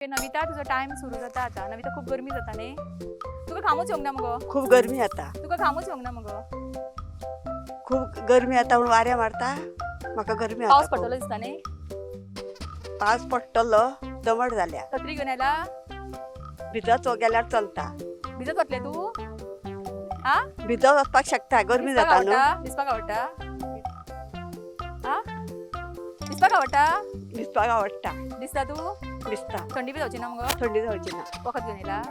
नविता, तुजो टायम सुरू जाता आतां. नविता, खूब गरमी जाता न्ही? तुका घामूच येवंक ना मगो? खूब गरमी जाता. तुका घामूच येवंक ना मगो? खूब गरमी जाता म्हणून वारें मारता. म्हाका गरमी पावस जाता खूब. पडटलो दिसता न्ही? पावस पडटलो, दमट जाल्या. सत्री घेवन आयला? भिजत गेल्यार चलता. भिजत वतले तूं? आ? भिजत वचपाक शकता, गरमी भिजपाक जाता न्हू. आवडटा? भिजपाक आवडटा? आ, भिजपाक आवडटा? भिजपाक आवडटा. दिसता तूं? भिजता. थंडी बी जावची ना मगो? थंडी जावची ना. वखद घेवन येयला?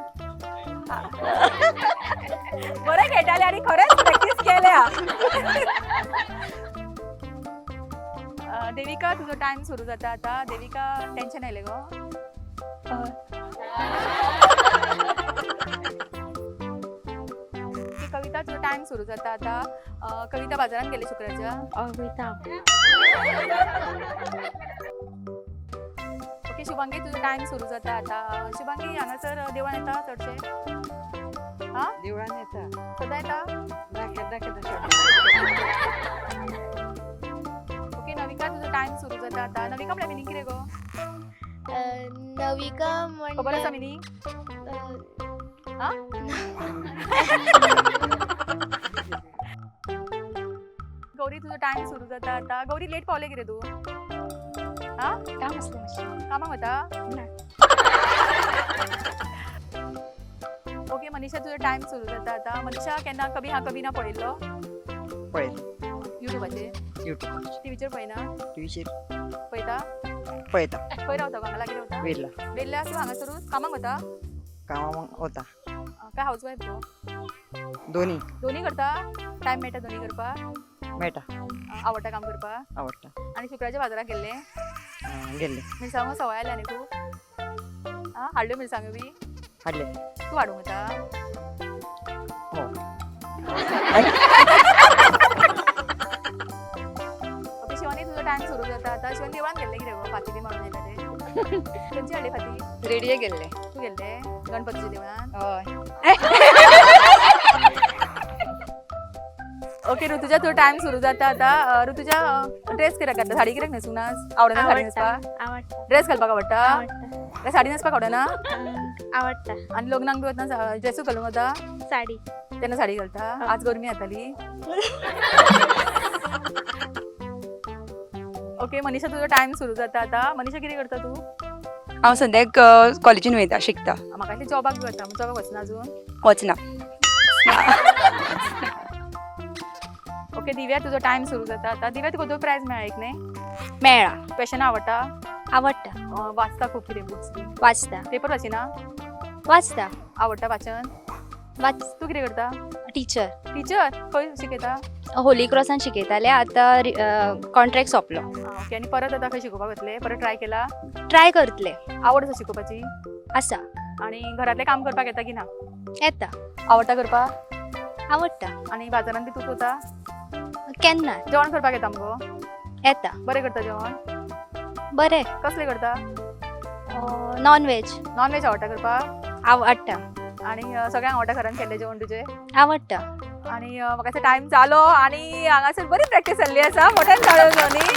बरें खेळटाले आनी खरेंच प्रॅक्टीस केल्या. देविका, तुजो टायम सुरू जाता आतां. देविका, टेन्शन आयलें गो? ओके, कविता, तुजो टायम सुरू जाता आतां. कविता, बाजारान गेले शुक्राच्या? वयता. ओके, शुभांगी, तुजो टायम सुरू जाता आतां. शुभांगी, हांगासर देवळान येता चडशें? हा? देवळान येता. सदां येता? ना, केन्ना केन्ना. ओके, नविका, तुजो टायम सुरू जाता आतां. नविका म्हळ्यार मिनींग कितें गो? नविका. खबर आसा म्हणल्यार मिनींग? हा? गौरी, तुजो टायम सुरू जाता आतां. गौरी, लेट पावलें कितें तूं? हा? काम आसलें मातशें. कामाक वता? ना. ओके, मनीषा, तुजो टायम सुरू जाता आतां. मनीषा, केन्ना कभी हा कभी ना पळयल्लो? पळयलो. युट्यूबाचेर? युट्यूबाचेर. टिवीचेर पळयना? टिवीचेर. पळयता? पळयता. खंय रावता गो? हांगा लागीं रावता? वेर्ला. वेर्ला. तूं हांगासरूच कामाक वता? कामाक वता. काय हावज वायफ गो? दोनी. दोनी करता? टायम मेळटा दोनी करपाक? मेळटा. आवडटा काम करपाक? आवडटा. आनी शुक्राच्या बाजाराक गेल्ले? गेल्ले. मिरसांगो सवाय आल्या न्ही खूब. आं, हाडल्यो मिरसांग्यो बी? हाडले. तूं हाडूंक वता? हो. ओके, शिवानी, तुजो टायम सुरू जाता आतां. शिवानी, देवळान गेल्लें कितें गो? फाती बी मारून येता ते. खंयची हाडली फाती? रेडिये गेल्ले. तूं गेल्लें गणपतीच्या देवळान? हय. ओके, ऋतुजा, तुजो टायम सुरू जाता आतां. ऋतुजा, ड्रेस कित्याक घातला? साडी कित्याक न्हेसूंक ना? आवडना साडी आवडटा. न्हेसपाक? आवडटा. ड्रेस घालपाक आवडटा? आवडटा. काय साडी न्हेसपाक आवडना? आवडटा. आनी लग्नाक बी वतना ड्रेसूच घालूंक वता? साडी. तेन्ना साडी घालता? आज गरमी जाताली. ओके, मनीषा, तुजो टायम सुरू जाता आतां. मनीषा, कितें करता तूं? हांव सद्याक कॉलेजीन वयता, शिकता. म्हाका दिसलें जॉबाक बी वता. जॉबाक वचना अजून? वचना. ओके, दिव्या, तुजो टायम सुरू जाता आतां. दिव्या, तुका दोन प्रायज मेळ्ळा एक न्ही? मेळ्ळा. क्वेशन आवडटा? आवडटा. वाचता खूब कितें बुक्स बी? वाचता. पेपर वाचिना? वाचता. आवडटा वाचन? वाच. तूं कितें करता? टिचर. टिचर? खंय शिकयता? होली क्रॉसान शिकयताले, आतां कॉन्ट्रॅक्ट सोंपलो. ओके, आनी परत आतां खंय शिकोवपाक वतले? परत ट्राय केला? ट्राय करतले. आवड आसा शिकोवपाची? आसा. आनी घरांतलें काम करपाक येता की ना? येता. आवडटा करपाक? आवडटा. आनी बाजारान बी तूं वता? केन्ना. जेवण करपाक येता मगो? येता. बरें करता जेवण? बरें. कसलें करता? Non veg. नॉन व्हेज आवडटा करपाक? आवडटा. आनी सगळ्यांक आवडटा घरान केल्लें जेवण तुजें? आवडटा. आनी म्हाका टायम जालो आनी हांगासर बरी प्रॅक्टीस जाल्ली आसा. मोठ्यान जालो न्ही.